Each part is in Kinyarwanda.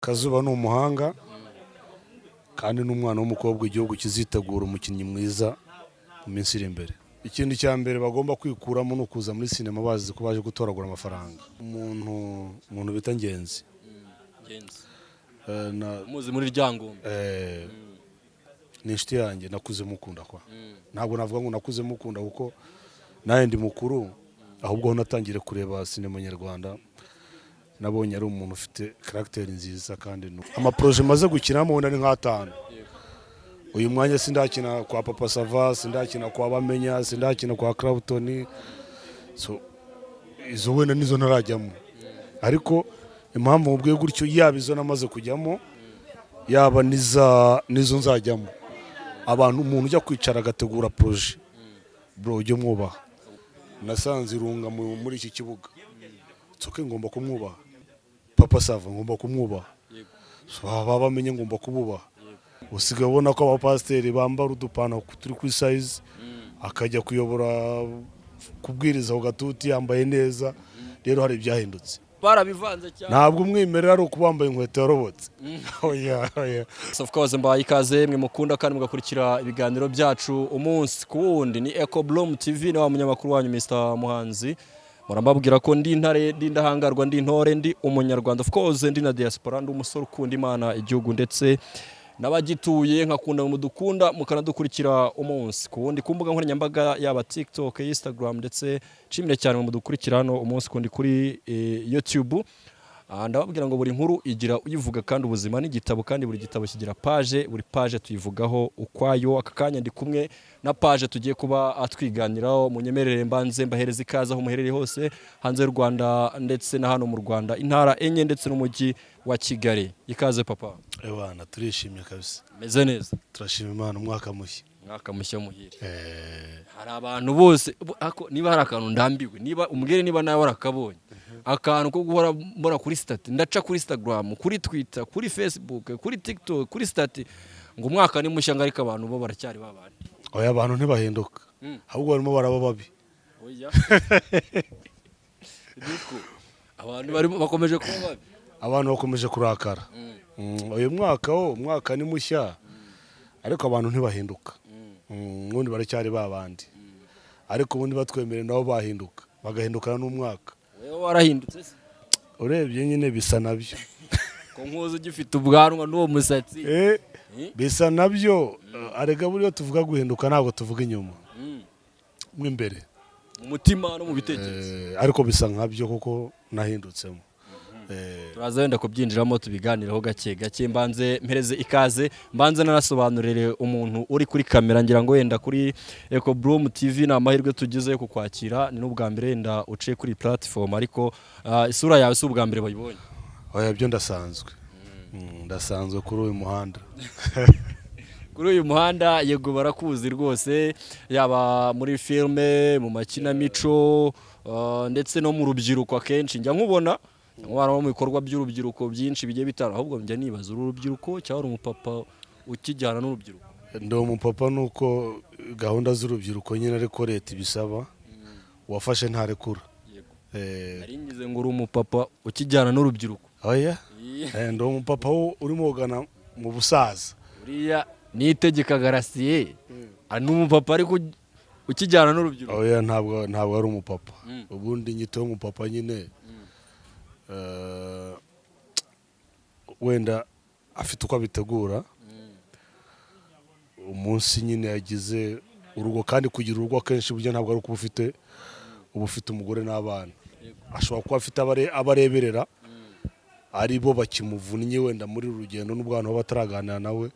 Kazuba ni umuhanga kandi ni umwana w'umukobwa. Igihugu kizitegura umukinnyi mwiza mu minsi iri imbere. Ikintu cya mbere bagomba kwikuramo ni ukuza muri sinema bazi ko baje gutoragura amafaranga. Umuntu bita Ngenzi. Ngenzi. Na Muzi muri Ryangombe. Ni inshuti yanjye, nakuze mukunda kwa ntabwo navuga ngo nakuze mukunda kuko nawe ndi mukuru, ahubwo aho natangire kureba sinema nyarwanda nabonye ari umuntu ufite caractère nziza. Kandi amaprojets maze gukinamo wenda ni nk'atanu uyu mwanya. Sindakina kwa Papa Sava, sindakina kwa Bamenya, sindakina kwa Clapton. So izo wenda nizo ntarajyamo, ariko impamvu mubwiye gutyo, yaba izo namaze kujyamo, yaba nizo nzajyamo, abantu, umuntu ujya kwicara agategura projet, bro, ujye mwubaha. Nasanze Irunga muri iki kibuga nsoke, ngomba kumwubaha. Papa Sava ngomba kumwubaha. So, baba bamenye ngomba kububaha. Usigaye ubona ko abapasiteri bambara udupantaro turi kuri size, akajya kuyobora, kubwiriza ku gatuti yambaye neza. Rero hari ibyahindutse. Barabivanze cyane. Ntabwo umwimerere ari ukuba wambaye inkweto yarobotse, oya, oya. So of course mbaye ikaze mwe mukunda kandi mugakurikira ibiganiro byacu umunsi ku wundi. Ni Eco Bloom TV, ni wa munyamakuru wanyu Mr Muhanzi. Murambabwira ko ndi intare, ndi indahangarwa, ndi intore, ndi umunyarwanda, of course ndi na diaspora, ndi umusore ukunda Imana, igihugu ndetse n'abagituye, nkakunda mudukunda mukanadukurikira umunsi ku wundi ku mbuga nkoranyambaga, yaba TikTok, Instagram, ndetse nshimire cyane mudukurikira hano umunsi ku wundi kuri YouTube. Ndababwira ngo buri nkuru igira uyivuga, kandi ubuzima ni igitabo, kandi buri gitabo kigira page, buri page tuyivugaho ukwayo. Aka kanya ndi kumwe na page tugiye kuba twiganiraho. Munyemerere mbanze mbahereza ikaze aho muherereye hose hanze y'u Rwanda ndetse na hano mu Rwanda, intara enye ndetse n'umujyi wa Kigali. Ikaze, papa. Ewana, turishimye kabisa. Meze neza. Turashima Imana, umwaka mushya. Mwaka mushya muhire. Hari abantu bose niba hari akantu ndambiwe, niba umbwire niba nawe warakabonye, akantu ko guhora mbona kuri status, ndaca kuri Instagram, kuri Twitter, kuri Facebook, kuri TikTok, kuri status ngo umwaka ni mushya, ngo ariko abantu bo baracyari babandi. Oya, abantu ntibahinduka, ahubwo barimo baraba babi. Oya. Niko abantu barimo bakomeje kuba babi. Abantu bakomeje kurakara. Uyu mwaka wo, umwaka ni mushya, ariko abantu ntibahinduka. Ubundi baracyari babandi, ariko ubundi batwemereye nabo bahinduka, bagahindukana n'umwaka. Wowe warahindutse se? Urebye nyine bisa nabyo. Ko nkuzi ugifite ubwanwa n'uwo musatsi? Bisa nabyo. Arega buriya tuvuga guhinduka ntabwo tuvuga inyuma, mo imbere. Mu mutima no mu bitekerezo. Ariko bisa nkabyo kuko nahindutsemo. Turaza wenda kubyinjiramo tubiganireho gake gake. Mbanze mpereze ikaze, mbanze nanasobanurire umuntu uri kuri kamera. Ngira ngo wenda kuri Eco Bloom TV ni amahirwe tugize yo kukwakira, ni n'ubwa mbere wenda uciye kuri platform, ariko isura yawe si ubwa mbere bayibonye. Oya, byo ndasanzwe. Ndasanzwe kuri uyu muhanda. Kuri uyu muhanda, yego, barakuzi rwose, yaba muri filime, mu makinamico, ndetse no mu rubyiruko. Akenshi njya nkubona nkubona mu bikorwa by'urubyiruko byinshi bigiye bitandukanye. Ahubwo njya nibaza, uru rubyiruko cyangwa uri umupapa ukijyana n'urubyiruko? Ndi umupapa, nuko gahunda z'urubyiruko nyine, ariko leta ibisaba, uwafashe ntarekura. Nari ngize ngo uri umupapa ukijyana n'urubyiruko. Oya. Ndi umupapa urimo kugana mu busaza. Uriya Niyitegeka Gratien ni umupapa ariko ukijyana n'urubyiruko. Oya, ntabwo ari umupapa. Ubundi inyito y'umupapa nyine, wenda afite uko abitegura umunsi nyine yagize urugo. Kandi kugira urugo akenshi burya ntabwo ari ukuba ufite umugore n'abana. Ashobora kuba afite abareberera, ari bo bakimuvunnye wenda muri uru rugendo, n'ubwo abantu baba bataraganira nawe.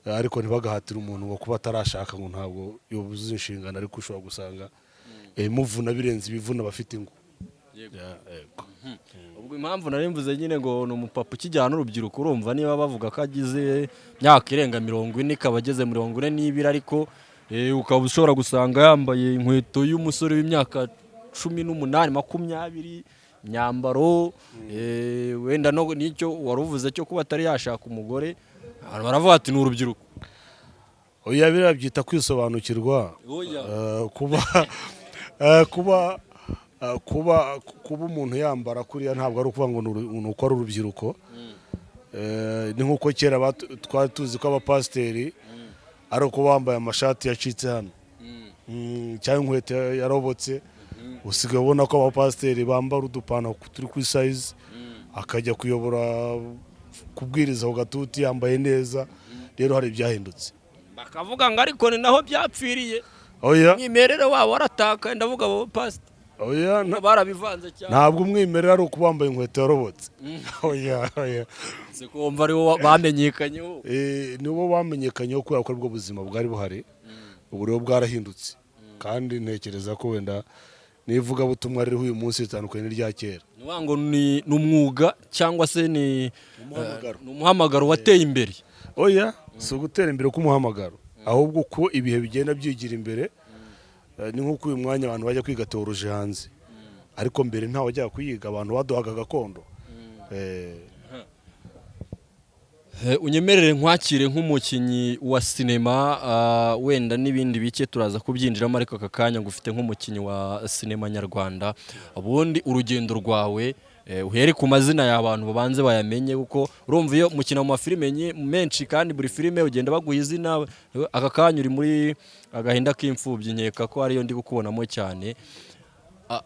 Ariko ntibagahatire umuntu ngo kuba atarashaka ngo ntabwo yuzuza inshingano, ariko ushobora gusanga ibimuvuna birenze ibivuna abafite ingo. Yego. Ubwo impamvu nari mvuze nyine ngo ni umupapa ukijyana n'urubyiruko, urumva niba bavuga ko agize imyaka irenga 40, ikaba ageze 42, ariko ukaba ushobora gusanga yambaye inkweto y'umusore w'imyaka 18, 20, imyambaro, wenda no n'icyo wari uvuze cyo kuba atari yashaka umugore, abantu baravuga ati ni urubyiruko. Oya, biriya byita kwisobanukirwa. Oya. Kuba umuntu yambara kuriya ntabwo ari ukuvuga ngo ni uko ari urubyiruko. Ni nk'uko kera twari tuzi ko abapasiteri ari uko bambaye amashati yacitse hano, cyangwa inkweto yarobotse. Usigaye ubona ko abapasiteri bambara udupantaro turi kuri size, akajya kuyobora, kubwiriza ku gatuti yambaye neza. Rero hari ibyahindutse. Bakavuga ngo ariko ni naho byapfiriye. Oya. Umwimerere wabo waratakaye, ndavuga abo pasita. Oya. Barabivanze cyane. Ntabwo umwimerere ari uko wambaye inkweto yarobotse, oya, oya. Si ko wumva ariwo bamenyekanyeho? Nibo bamenyekanyeho kubera ko aribwo buzima bwari buhari. Ubu rero bwarahindutse, kandi ntekereza ko wenda n'ivugabutumwa ririho uyu munsi ritandukanye n'irya kera. Ni ukuvuga ngo ni umwuga cyangwa se ni Umuhamagaro. Ni umuhamagaro wateye imbere. Oya, si ugutera imbere k'umuhamagaro, ahubwo uko ibihe bigenda byigira imbere. Ni nk'uko uyu mwanya abantu bajya kwiga théologie hanze, ariko mbere ntawe wajyaga kuyiga, abantu baduhaga gakondo. Unyemerere nkwakire nk'umukinnyi wa sinema, wenda n'ibindi bike turaza kubyinjiramo, ariko aka kanya ngufite nk'umukinnyi wa sinema nyarwanda. Ubundi urugendo rwawe, uhere ku mazina y'abantu babanze bayamenye, kuko urumva iyo mukina mu mafilime menshi kandi buri filime ugenda baguha izina. Aka kanya uri muri Agahinda k'Imfubyi, nkeka ko ariyo ndi kukubonamo cyane.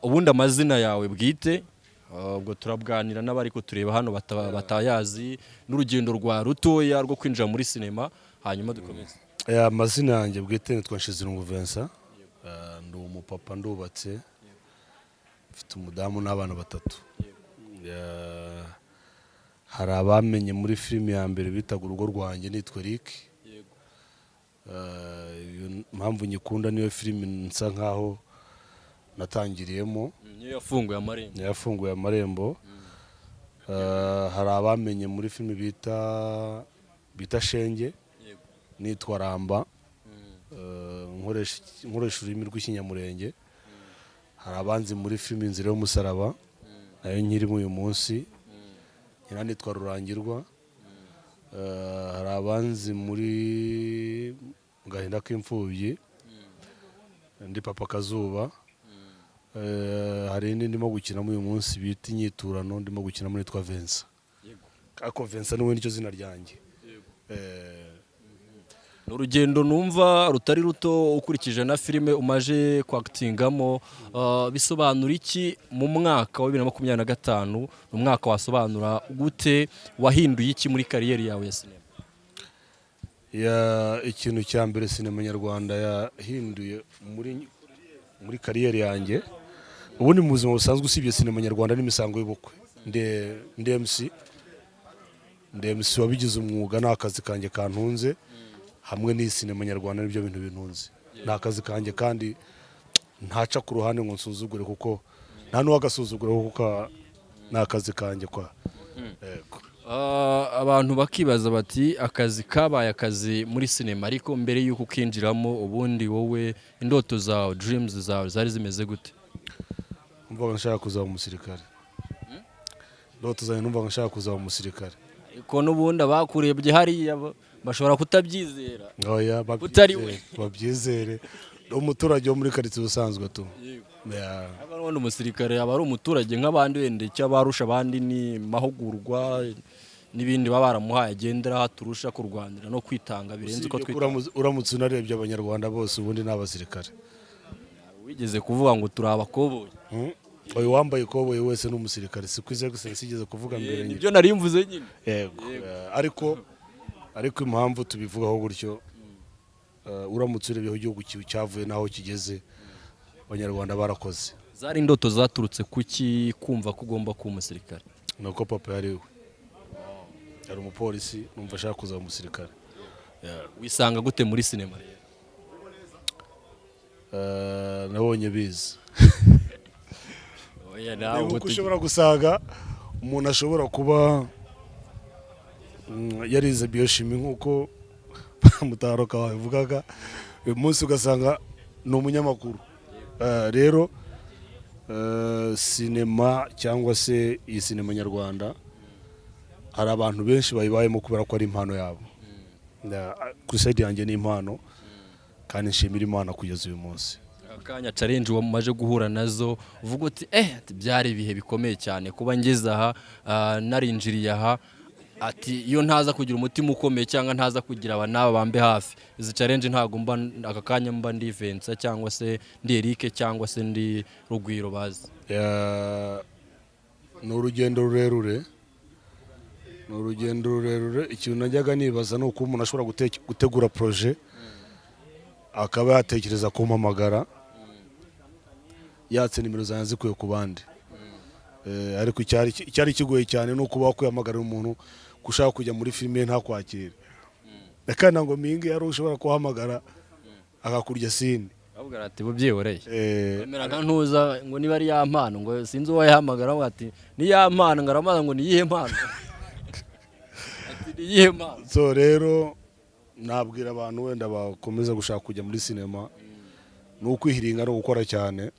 Ubundi amazina yawe bwite, ubwo turabwanira n'abari kutureba hano batayazi, n'urugendo rwa rutoya rwo kwinjira muri sinema, hanyuma dukomeze. Aya amazina yanjye bwite nitwa Nshizirungu Vincent. Ndi umupapa, ndubatse, mfite umudamu n'abana batatu. Hari abamenye muri filime ya mbere bitaga Urugo Rwanjye, nitwa Eric. Iyo mpamvu nyikunda, niyo filime nsa nkaho natangiriyemo. Niyo yafunguye amarembo. Niyo yafunguye amarembo. Hari abamenye muri filime bita Shenge, nitwa Ramba, nkoresha ururimi rw'Ikinyamurenge. Hari abanzi muri filime Inzira y'Umusaraba, nayo nkirimo uyu munsi, nyina nitwa Rurangirwa. Hari abanzi muri Gahinda k'Imfubyi, ndi Papa Kazuba. Hari indi ndimo gukinamo uyu munsi bita Inyiturano, ndimo gukinamo nitwa Vincent, ariko Vincent niwe nicyo zina ryanjye. Ni urugendo numva rutari ruto ukurikije na filime umaje kwakitingamo. Bisobanura iki mu mwaka wa 2025? Ni umwaka wasobanura gute? Wahinduye iki muri carrière yawe ya sinema? Ikintu cya mbere sinema nyarwanda yahinduye muri carrière yanjye, ubundi mu buzima busanzwe usibye sinema nyarwanda n'imisango y'ubukwe, ndi MC, ndi MC wabigize umwuga, ni akazi kanjye kantunze hamwe n'iyi sinema nyarwanda, nibyo bintu bintunze, ni akazi kanjye kandi ntaca ku ruhande ngo nsuzugure, kuko nta n'uwagasuzugura, kuko ni akazi kanjye kwa, yego. Abantu bakibaza bati akazi kabaye akazi muri sinema, ariko mbere y'uko ukinjiramo, ubundi wowe indoto zawe, dreams zawe zari zimeze gute? Numvaga nshaka kuzaba umusirikare. Ndoto zanjye, numvaga nshaka kuzaba umusirikare. Ariko n'ubundi abakurebye hariya bashobora kutabyizera. Oya. Utari we. Babyizere, babyizere. Ni umuturage wo muri karitsiye usanzwe tu. Yeah. Ariko n'ubundi umusirikare aba ari umuturage nk'abandi, wenda icyo abarusha abandi ni mahugurwa n'ibindi baba baramuhaye agenderaho, aturusha kurwanira no kwitanga birenze uko Usibye ko twitanga. Uramutse unarebye Abanyarwanda bose ubundi ni abasirikare. Wigeze kuvuga ngo turi abakoboyi. Uyu wambaye ikoboyi wese ni umusirikare, si ko Excellency igeze kuvuga mbere nyine. Nibyo nari mvuze nyine. Yego. Ariko impamvu tubivugaho gutyo, uramutse urebye aho igihugu cyavuye n'aho kigeze, Abanyarwanda barakoze. Zari indoto zaturutse kuki kumva ko ugomba kuba umusirikare? Ni uko papa yari we, yari umupolisi, numva ashaka kuzaba umusirikare. Yeah. Wisanga gute muri sinema rero? Nabonye biza. Oya. Ni Nawe uko ushobora gusanga umuntu ashobora kuba yarize biochimie nk'uko Mutabaruka wabivugaga, uyu munsi ugasanga ni umunyamakuru. Rero sinema cyangwa se iyi sinema nyarwanda, hari abantu benshi bayibayemo kubera ko ari impano yabo. Kuri side yanjye ni impano, kandi nshimira Imana kugeza uyu munsi. Akanya challenge wamaze guhura nazo, uvuga uti ati byari ibihe bikomeye cyane kuba ngeze aha, narinjiriye aha. Ati iyo ntaza kugira umutima ukomeye cyangwa ntaza kugira aba n'aba bambe hafi, izi challenge ntabwo mba aka kanya mba ndi Vincent cyangwa se ndi Eric cyangwa se ndi Rugwiro bazi. Ni urugendo rurerure, ni urugendo rurerure. Ikintu najyaga nibaza ni uko umuntu ashobora gutegura projet, akaba yatekereza kumpamagara yatse nimero zanjye zikuye ku bandi. Ariko icyari kigoye cyane ni ukuba wakwihamagarira umuntu ushaka kujya muri filime ntakwakire. Kandi ngo mingi yari ushobora kuhamagara akakurya sini. Bavuga ati bubyihoreye. Eh. Bamera nka ntuza ngo niba ari ya mpano, ngo sinzi uwo yahamagara, ngo ati ni ya mpano, ngo aramaza ngo ni iyihe mpano, ati ni iyihe mpano? So rero nabwira abantu wenda bakomeza gushaka kujya muri sinema ni ukwihiringa no gukora cyane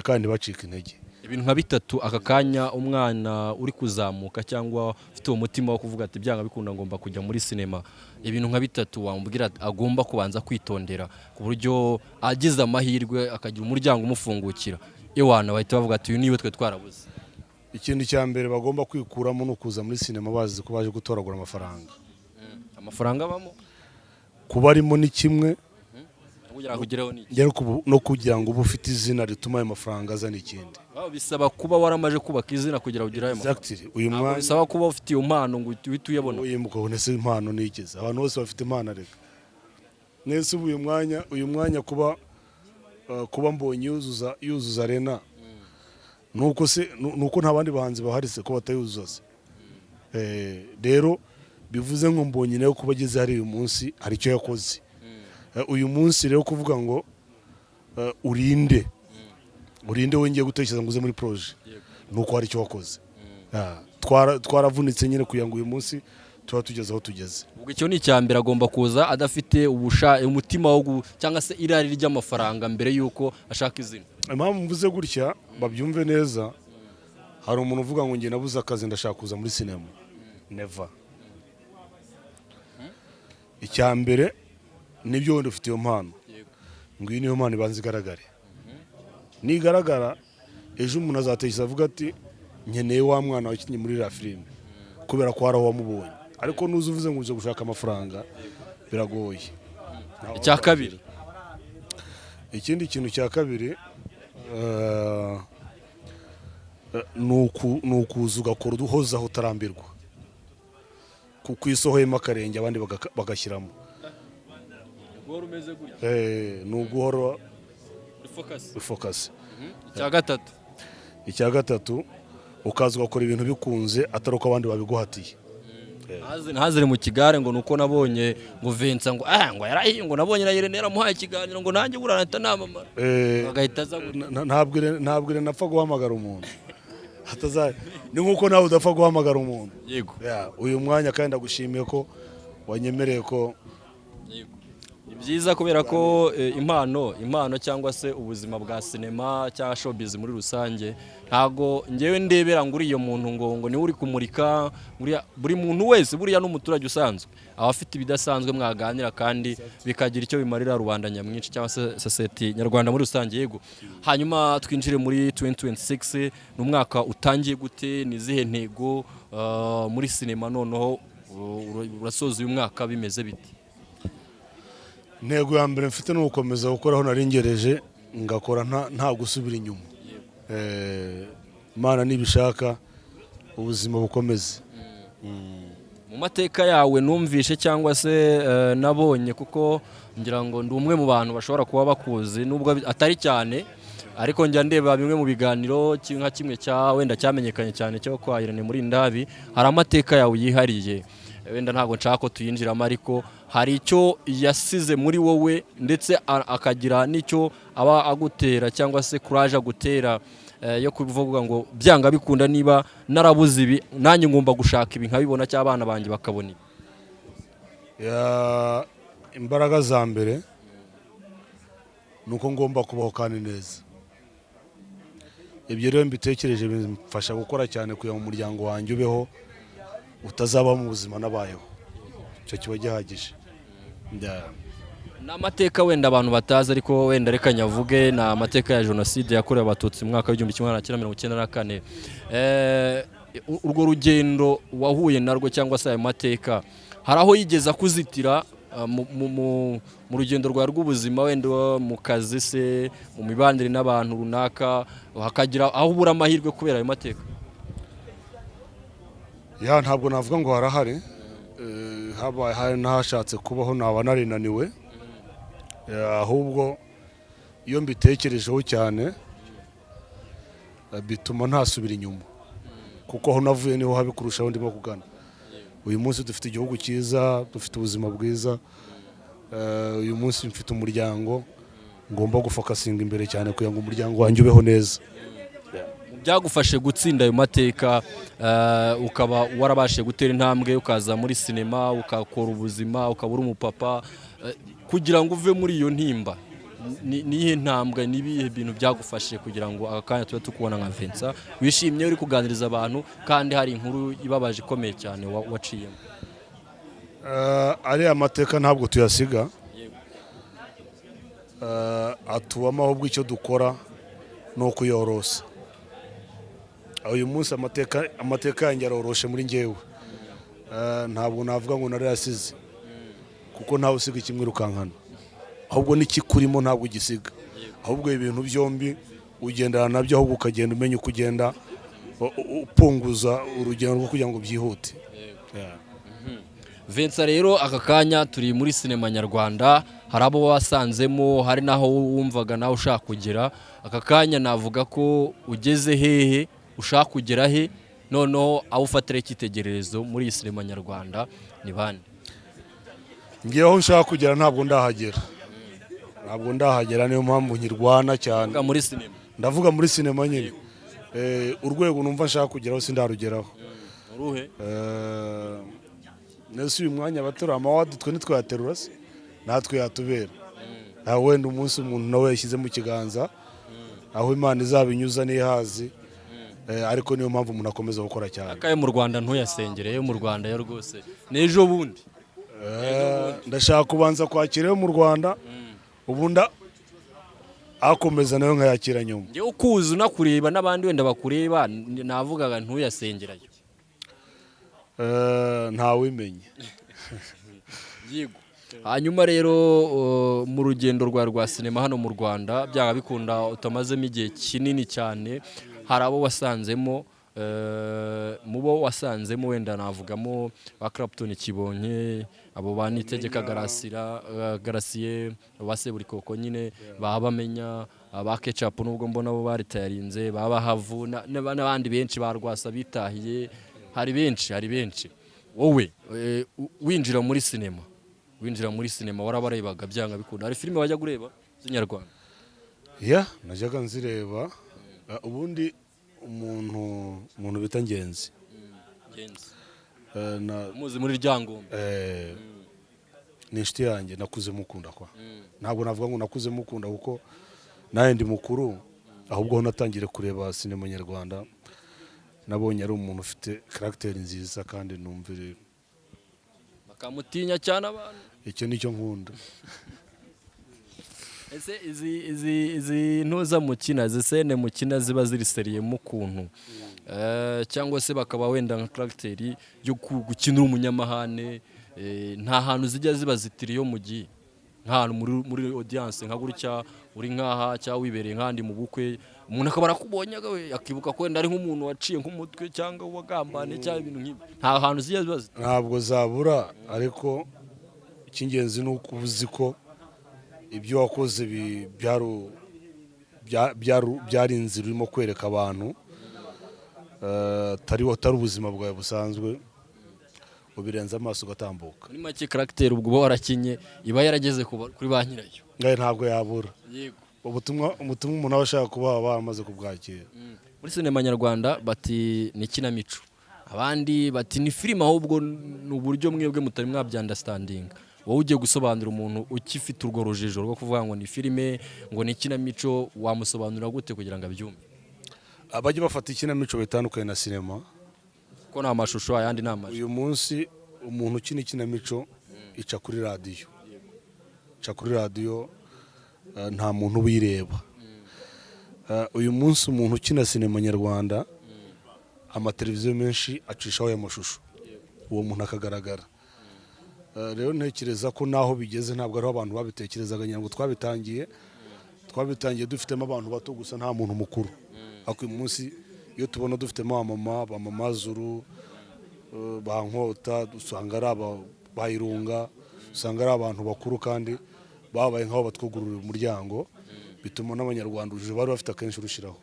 kandi bacika intege. Ibintu nka bitatu aka kanya umwana uri kuzamuka cyangwa ufite uwo mutima wo kuvuga ati byanga bikunda ngomba kujya muri sinema, ibintu nka bitatu wamubwira agomba kubanza kwitondera ku buryo agize amahirwe akagira umuryango umufungukira, iwana bahita bavuga ati uyu niwe twe twarabuze. Ikintu cya mbere bagomba kwikuramo ni ukuza muri sinema bazi ko baje gutoragura amafaranga. Amafaranga abamo. Kuba arimo ni kimwe. Kugira ngo ugereho ni iki? Njye no kugira ngo ube ufite izina rituma ayo mafaranga azana ikindi. Wow, bisaba kuba waramaje kubaka izina kugira ngo ugire ayo mafaranga. Exactly. Uyu Ntabwo mwanya bisaba kuba ufite iyo mpano ngo uhite uyabona. Uyimuka ubone se impano nikize? Abantu bose bafite impano. Reka mwese ubu uyu mwanya kuba Mbonyi yuzuza arena, nuko se nuko nta bandi bahanzi bahari se ko batayuzuza se? Rero bivuze ngo Mbonyi nawe kuba ageze hari uyu munsi hari icyo yakoze. Uyu munsi rero kuvuga ngo urinde wongeye gutekereza ngo uze muri projet nuko hari icyo wakoze. Twaravunitse nyine kugira ngo uyu munsi tuba tugeze aho tugeze. Ubwo icyo ni icya mbere, agomba kuza adafite umutima cyangwa se irari ry'amafaranga mbere y'uko ashaka izina. Impamvu mvuze gutya babyumve neza, hari umuntu uvuga ngo njye nabuze akazi, ndashaka kuza muri sinema. Never. Icya mbere nibyo, wenda ufite iyo mpano, ngwino iyo mpano ibanza igaragare. Nigaragara, ejo umuntu azatekereza avuga ati nkeneye wa mwana wakinnye muri iriya filime, kubera ko hari aho wamubonye. Ariko nuza uvuze ngo uje gushaka amafaranga, biragoye. Icya kabiri? Ikindi kintu cya kabiri ni ukuza ugakora uhozaho utarambirwa, kuko iyo usohoyemo akarenge abandi bagashyiramo. Ni uguhora focus. Icya gatatu? Icya gatatu, ukaza ugakora ibintu bikunze, atari uko abandi babiguhatiye. Ntazire mu kigare ngo nuko nabonye ngo Vincent ngo ngo yarahiye, ngo nabonye na Irene yaramuhaye ikiganiro, ngo nanjye buriya nahita namamara, agahita aza gutya. Ntabwo Irene apfa guhamagara umuntu. Ni nk'uko nawe udapfa guhamagara umuntu. Yego. Yeah, uyu mwanya kandi ndagushimiye ko wanyemereye ko Ni byiza kubera ko impano cyangwa se ubuzima bwa sinema cyangwa showbiz muri rusange, ntago ngewe ndebera ngo uriya muntu ngo niwe uri kumurika buri muntu wese. Buriya n'umuturage usanzwe aba afite ibidasanzwe mwaganira kandi bikagira icyo bimarira rubanda nyamwinshi cyangwa se sosiyete nyarwanda muri rusange. Yego, hanyuma twinjire muri 2026. Ni umwaka utangiye gute? Ni izihe ntego muri sinema? Noneho urasoza uyu mwaka bimeze bite? Intego ya mbere mfite ni ugukomeza gukora aho naringereje, ngakora nta gusubira inyuma. Imana nibishaka ubuzima bukomeze. Mu mateka yawe numvishe cyangwa se nabonye, kuko ngira ngo ndi umwe mu bantu bashobora kuba bakuzi nubwo atari cyane, ariko njya ndeba bimwe mu biganiro nka kimwe cya wenda cyamenyekanye cyane cyo kwa Irene muri Ndabi, hari amateka yawe yihariye. Wenda ntabwo nshaka ko tuyinjiramo, ariko hari icyo yasize muri wowe, ndetse akagira n'icyo aba agutera cyangwa se courage agutera yo kuvuga ngo byanga bikunda niba narabuze ibi, nanjye ngomba gushaka ibi nkabibona cyangwa abana banjye bakabona ibi. Imbaraga za mbere ni uko ngomba kubaho kandi neza. Ibyo rero mbitekereje bimfasha gukora cyane kugira ngo umuryango wanjye ubeho, utazaba mu buzima nabayeho. Icyo kiba gihagije. Ni amateka wenda abantu batazi, ariko wenda reka nyavuge, ni amateka ya jenoside yakorewe Abatutsi mu mwaka w'1994. Urwo rugendo wahuye narwo cyangwa se ayo mateka, hari aho yigeze akuzitira mu rugendo rwawe rw'ubuzima, wenda mu kazi se, mu mibanire n'abantu runaka, hakagira aho ubura amahirwe kubera ayo mateka? Ya, ntabwo navuga ngo harahari. Habaye hari n'ahashatse kubaho naba narinaniwe. Ahubwo iyo mbitekerejeho cyane, bituma ntasubira inyuma, kuko aho navuye niho habi kurushaho ndimo kugana. Uyu munsi dufite igihugu cyiza, dufite ubuzima bwiza. Uyu munsi mfite umuryango, ngomba gufocusinga imbere cyane kugira ngo umuryango wanjye ubeho neza. Byagufashe gutsinda ayo mateka, ukaba warabashije gutera intambwe, ukaza muri sinema, ukakora ubuzima, ukaba uri umupapa, kugira ngo uve muri iyo ntimba, ni iyihe ntambwe, ni ibihe bintu byagufashije kugira ngo aka kanya tube tukubona nka Vincent wishimye, uri kuganiriza abantu, kandi hari inkuru ibabaje ikomeye cyane waciyemo? Ariya mateka ntabwo tuyasiga. Atubamo, ahubwo icyo dukora ni ukuyorosa. Uyu munsi amateka yanjye aroroshe muri njyewe. Ntabwo navuga ngo narayasize, kuko ntawe usiga ikimwirukankana, ahubwo n'ikikurimo ntabwo ugisiga. Ahubwo ibintu byombi ugendana nabyo, ahubwo ukagenda umenya uko ugenda upunguza urugendo rwo kugira ngo byihute. Yeah. Vincent, rero aka kanya turi muri sinema nyarwanda, hari abo wasanzemo, hari n'aho wumvaga nawe ushaka kugera. Aka kanya navuga ko ugeze hehe, ushaka kugera he? Noneho abo ufatira icyitegererezo muri iyi sinema nyarwanda ni bande? Ngewe aho nshaka kugera ntabwo ndahagera, ntabwo ndahagera, niyo mpamvu nkirwana cyane. Ndavuga muri sinema. Ndavuga muri sinema nyine. Urwego numva nshaka kugeraho sindarugeraho. Uruhe? Nese uyu mwanya abaterura ama award twe ntitwayaterura se? Natwe yatubera. Nta wenda umunsi umuntu nawe yashyize mu kiganza, aho Imana izabinyuza n'ihazi. Ariko niyo mpamvu umuntu akomeza gukora cyane. Akayo mu Rwanda ntuyasengere, yo mu Rwanda yo rwose n'ejo bundi. Ndashaka kubanza kwakira yo mu Rwanda, ubundi akomeza nayo nkayakira nyuma. Njyewe ukuzi unakureba n'abandi wenda bakureba, navugaga ntuyasengerayo. Ntawimenye. Yego. Hanyuma rero, mu rugendo rwawe rwa sinema hano mu Rwanda, byaba bikunda utamazemo igihe kinini cyane, hari abo wasanzemo. Mu bo wasanzemo wenda navugamo ba Clapton Kibonke, abo ba Nitegeka Garasira, Garasiye, ba Seburikoko nyine, ba Bamenya, ba Ketchup, nubwo mbona bo baritayarinze, ba Bahavu n'abandi benshi, ba Rwasa bitahiye, hari benshi, hari benshi. Wowe winjira muri sinema warabarebaga byanga bikunda? Hari filime wajya kureba z'inyarwanda? Ya, najyaga nzireba. Ubundi umuntu bita Ngenzi. Na Muzi muri Ryangombe. Ni inshuti yanjye, nakuze mukunda kwa. Ntabwo navuga ngo nakuze mukunda, kuko nawe ndi mukuru, ahubwo aho natangire kureba sinema nyarwanda nabonye ari umuntu ufite caractère nziza kandi numvire. Bakamutinya cyane abantu. Icyo nicyo nkunda. Ese izi ntuza mukina, izi scène mukina ziba ziri sérieux mu kuntu, cyangwa se bakaba wenda nka caractère yo gukina uri umunyamahane, nta hantu zijya ziba zitira iyo mugiye nk'ahantu muri audience nka gutya, uri nk'aha cyangwa wibereye nk'ahandi mu bukwe, umuntu akaba arakubonye, akibuka ko wenda ari nk'umuntu waciye nk'umutwe cyangwa wagambaniye cyangwa ibintu nk'ibi, nta hantu zijya ziba zitira? Ntabwo zabura, ariko icy'ingenzi ni uko uba uzi ko ibyo wakoze byari inzira urimo kwereka abantu, atari ubuzima bwawe busanzwe, ubirenza amaso ugatambuka. Muri make caractère ubwo uba warakinye iba yarageze kuri ba nyirayo. Ngaho ntabwo yabura. Yego. Ubutumwa umuntu aba ashaka kubaha baramaze kubwakira. Muri sinema nyarwanda bati ni ikinamico, abandi bati ni filime, ahubwo ni uburyo mwebwe mutari mwabyunderstandinga. Wowe ugiye gusobanurira umuntu ukifite urwo rujijo rwo kuvuga ngo ni filime, ngo ni ikinamico, wamusobanurira gute kugira ngo abyumve? Abajya bafata ikinamico bitandukanye na sinema. Kuko ni amashusho, ayandi ni amajwi. Uyu munsi umuntu ukina ikinamico ica kuri radiyo, ica kuri radiyo, nta muntu uyireba. Uyu munsi umuntu ukina sinema nyarwanda Amateleviziyo menshi acishaho aya mashusho, uwo muntu akagaragara. Rero ntekereza ko naho bigeze ntabwo ariho abantu babitekerezaga. Ngira ngo twabitangiye dufitemo abantu bato gusa, nta muntu mukuru. Ariko uyu munsi iyo tubona dufitemo abamama, ba Mama Zuru, ba Nkota, usanga ari aba bayirunga, usanga ari abantu bakuru kandi babaye nk'aho batwugururira umuryango, bituma n'Abanyarwanda urujijo bari bafite akenshi rushiraho.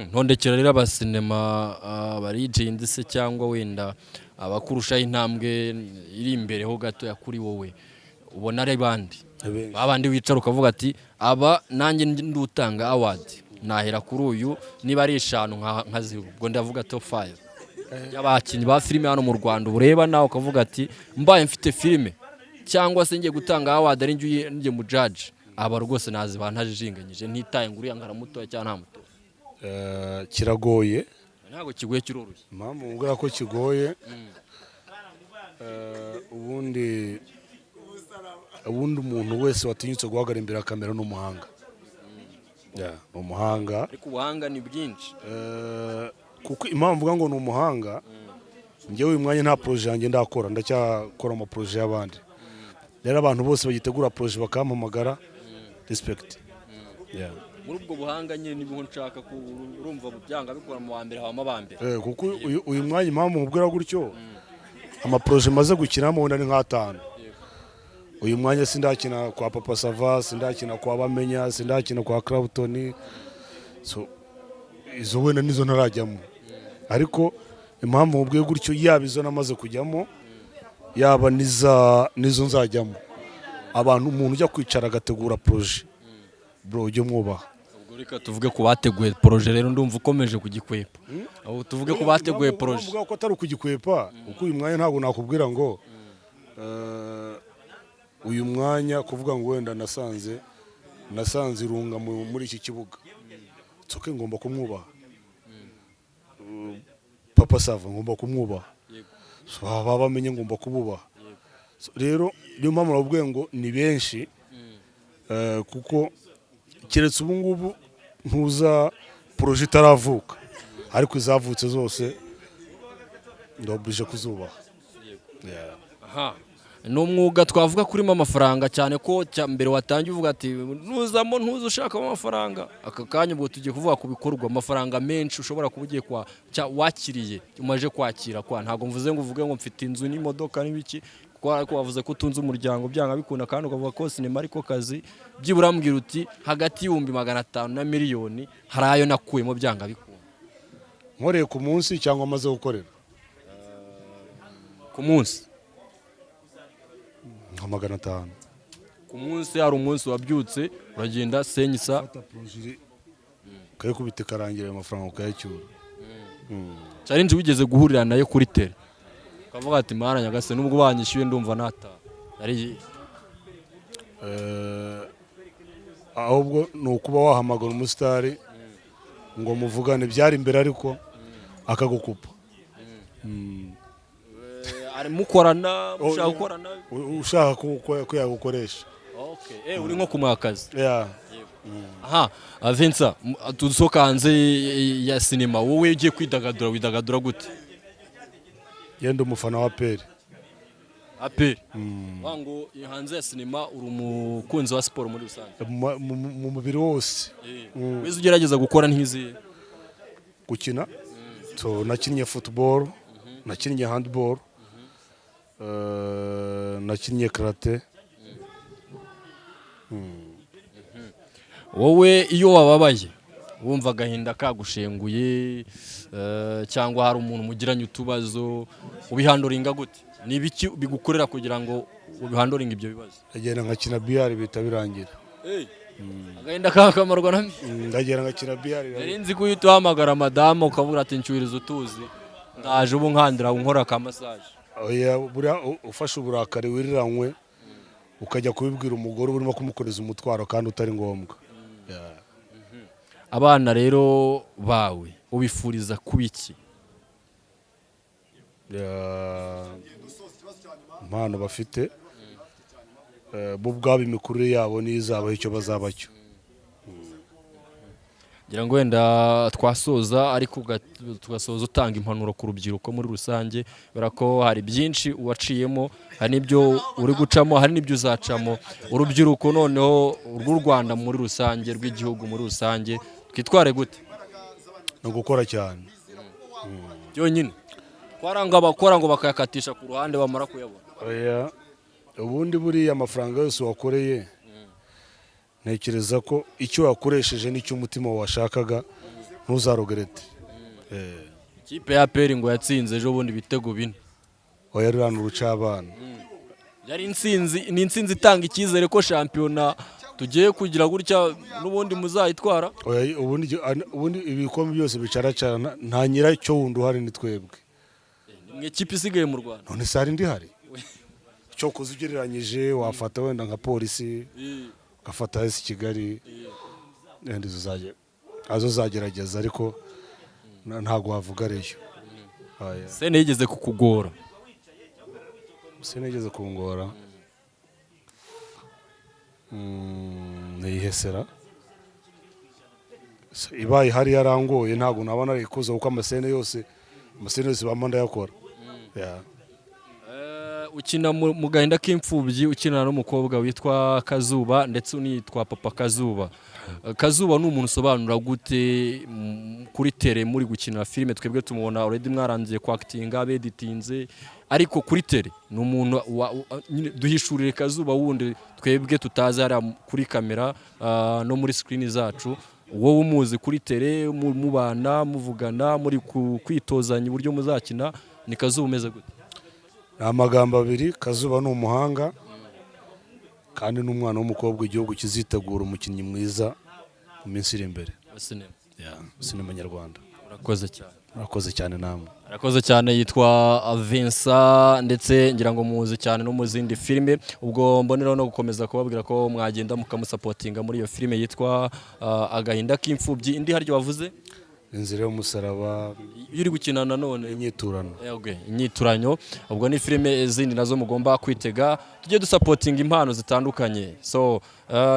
Ntondekera rero abasinema abalegend se, cyangwa wenda abakurushaho intambwe iri imbere ho gatoya kuri wowe, ubona ari bandi? Benshi. Babandi wicara ukavuga ati: "Aba nanjye ndutanga award, nahera kuri uyu, niba ari eshanu nkaziha." Ubwo ndavuga top 5 y'abakinnyi ba filime hano mu Rwanda, ureba nawe ukavuga ati: "Mbaye mfite filime cyangwa se ngiye gutanga award, ari njye mu judge, aba rwose naziba ntajijinganyije, ntitaye ngo uriya ngaramutoya cyangwa nta mutoya." Kiragoye. Ntabwo kigoye, kiroroshye. Impamvu mubwira ko kigoye, ubundi umuntu wese watinyutse guhagarara imbere ya kamera ni umuhanga. Yeah, ni umuhanga. Ariko ubuhanga ni bwinshi. Kuko impamvu mvuga ngo ni umuhanga, njyewe uyu mwanya nta projet yanjye ndakora, ndacyakora amaprojet y'abandi. Rero abantu bose bagitegura projet bakampamagara, respect. Yeah. Muri ubwo buhanga nyine nibwo nshaka ko urumva byanga bikora mu wa mbere habamo aba mbere. Kuko uyu mwanya, impamvu mubwira gutyo, amaprojet maze gukinamo wenda ni nk'atanu. Uyu mwanya sindakina kwa Papa Sava, sindakina kwa Bamenya, sindakina kwa Clapton. So izo wenda nizo ntarajyamo. Ariko impamvu mubwiye gutyo, yaba izo namaze kujyamo, yaba nizo nzajyamo, abantu, umuntu ujya kwicara agategura projet, bro, ujye mwubaha. Ubwo reka tuvuge ku bateguye projet rero, ndumva ukomeje kugikwepa. Aho tuvuge ku bateguye projet. Mvuga ko atari ukugikwepa, kuko uyu mwanya ntabwo nakubwira ngo uyu mwanya kuvuga ngo wenda nasanze Irunga muri iki kibuga nsoke, ngomba kumwubaha. Papa Sava ngomba kumwubaha. So, baba bamenye ngomba kububaha. So, rero niyo mpamvu nababwiye ngo ni benshi, kuko keretse ubu ngubu ntuza projet itaravuka, ariko izavutse zose ndobije kuzubaha. Yeah. Aha ni umwuga twavuga kurimo amafaranga cyane, ko cya mbere watangiye uvuga ati ntuzamo ntuze ushakamo amafaranga. Aka kanya ubwo tugiye kuvuga ku bikorwa, amafaranga menshi ushobora kuba ugiye kwa wakiriye, umaje kwakira kwa. Ntabwo mvuze ngo uvuge ngo mfite inzu n'imodoka n'ibiki, kuko ariko wavuze ko utunze umuryango byanga bikunda, kandi ukavuga ko sinema ariko kazi. Byibura mbwira uti hagati y'ibihumbi 500 na miliyoni hari ayo nakuyemo byanga bikunda. Nkoreye ku munsi cyangwa amaze gukorera? Ku munsi. Nka 500. Ku munsi, hari umunsi wabyutse uragenda senyisa? Fata projet ukayikubita ikarangira, ayo mafaranga ukayacyura. Challenge wigeze guhurira nayo kuri terrain ukavuga ati: "Mana nyagasani, nubwo banyishyuye ndumva nataha," ari iyihe? Ahubwo ni ukuba wahamagara umusitari ngo muvugane, byari imbere, ariko akagukupa. Ari mukorana, mushaka gukorana? Ushaka ko yagukoresha. Okay, uri nko kumuha akazi? Yeah. Aha Vincent, dusohoka hanze ya sinema, wowe ugiye kwidagadura widagadura gute? Yenda umufana wa APR. APR ngo hanze ya sinema uri umukunzi wa siporo muri rusange? Mu mubiri wose. Wese ugerageza gukora ntiziye? Gukina, so nakinnye football, nakinnye handball, nakinnye karate. Wowe iyo wababaye, wumva agahinda kagushenguye, cyangwa hari umuntu mugiranye utubazo, ubihandlinga gute? Ni ibiki bigukorera kugira ngo ubihandlinge ibyo bibazo? Ndagenda nkakina billard, bihita birangira. Agahinda kakamarwa na Ndagenda nkakina billard. Nari nzi ko uhita uhamagara madamu ukavuga ati: "Nshyuhiriza utuzi, ndaje ubu nkandira nkora ka massage." Oya, buriya ufashe uburakari wiriranywe ukajya kubibwira umugore, uba urimo kumukoreza umutwaro kandi utari ngombwa. Yeah. Abana rero bawe ubifuriza kuba iki? Yeah. Impano bafite, bo ubwabo imikurire yabo niyo izabaho icyo bazaba cyo. Ngira ngo wenda twasoza, ariko tugasoza utanga impanuro ku rubyiruko muri rusange, kubera ko hari byinshi waciyemo, hari n'ibyo uri gucamo, hari n'ibyo uzacamo. Urubyiruko noneho rw'u Rwanda muri rusange, rw'igihugu muri rusange, twitware gute? Ni ugukora cyane. Byonyine kwaranga abakora ngo bakayakatisha ku ruhande bamara kuyabona. Oya, ubundi buriya amafaranga yose wakoreye, ntekereza ko icyo wakoresheje n'icyo umutima washakaga ntuzaregrette. Ikipe ya APR ngo yatsinze ejo bundi ibitego 4. Oya, ruriya ni urucabana. Yari intsinzi, ni intsinzi itanga icyizere ko shampiyona tugiye kugira gutya n'ubundi muzayitwara. Oya, ubundi ibikombe byose bicaracarana, nta nyiracyo wundi uhari, ni twebwe. Ni mu ikipe isigaye mu Rwanda. None se hari indi ihari? Cyokoze ugereranyije wafata wenda nka Polisi, ugafata AS Kigali, wenda izo azo zagerageza, ariko ntabwo wavuga ariyo. Oya. Scène yigeze kukugora? Sinigeze kungora. Niyihesera ibaye ihari yarangoye, ntabwo naba narayikoze, kuko amascène yose bampa ndayakora. Yeah. Ukina mu Gahinda k'Imfubyi, ukina n'umukobwa witwa Kazuba ndetse unitwa Papa Kazuba. Kazuba ni umuntu usobanura gute kuri terrain muri gukina filime? Twebwe tumubona already mwarangiye kwactinga, beditinze, ariko kuri terrain ni umuntu nyine duhishurire Kazuba wundi twebwe tutazi hariya kuri kamera no muri screen zacu. Wowe umuzi kuri terrain, mubana, muvugana, muri kwitozanya uburyo muzakina, ni Kazuba umeze gute? Ni amagambo abiri: Kazuba ni umuhanga kandi ni umwana w'umukobwa igihugu kizitegura umukinnyi mwiza mu minsi iri imbere. Wa sinema. Yeah, sinema nyarwanda. Urakoze cyane. Murakoze cyane namwe. Arakoze cyane, yitwa Vincent, ndetse ngira ngo muzi cyane no mu zindi filime. Ubwo mboneraho no gukomeza kubabwira ko mwagenda mukamusupportinga muri iyo filime yitwa Agahinda k'Imfubyi. Indi haryo wavuze? Inzira y'Umusaraba. Iyo uri gukina nanone? Inyiturano. Okay, Inyituranyo. Ubwo ni filime zindi nazo mugomba kwitega. Tujye dusupportinga impano zitandukanye. So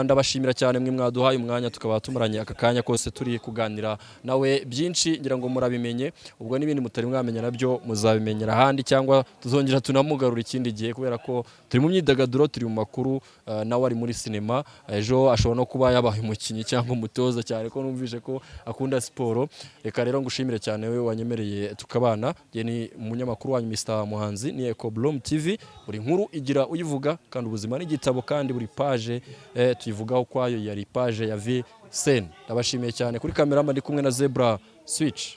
ndabashimira cyane mwe mwaduhaye umwanya, tukaba tumaranye aka kanya kose turi kuganira nawe. Byinshi ngira ngo murabimenye, ubwo n'ibindi mutari mwamenya nabyo muzabimenyera ahandi, cyangwa tuzongera tunamugarura ikindi gihe, kubera ko turi mu myidagaduro, turi mu makuru, nawe ari muri sinema. Ejo ashobora no kuba yabaye umukinnyi cyangwa umutoza, cyane ko numvise ko akunda siporo. Reka rero ngushimire cyane we wanyemereye tukabana. Njye ni umunyamakuru wanyu Mr Muhanzi, ni Eco Bloom TV. Buri nkuru igira uyivuga, kandi ubuzima ni igitabo, kandi buri page tuyivugaho kwayo. Yari page ya V Sen. Ndabashimiye cyane. Kuri kamera ndi kumwe na Zebra Switch.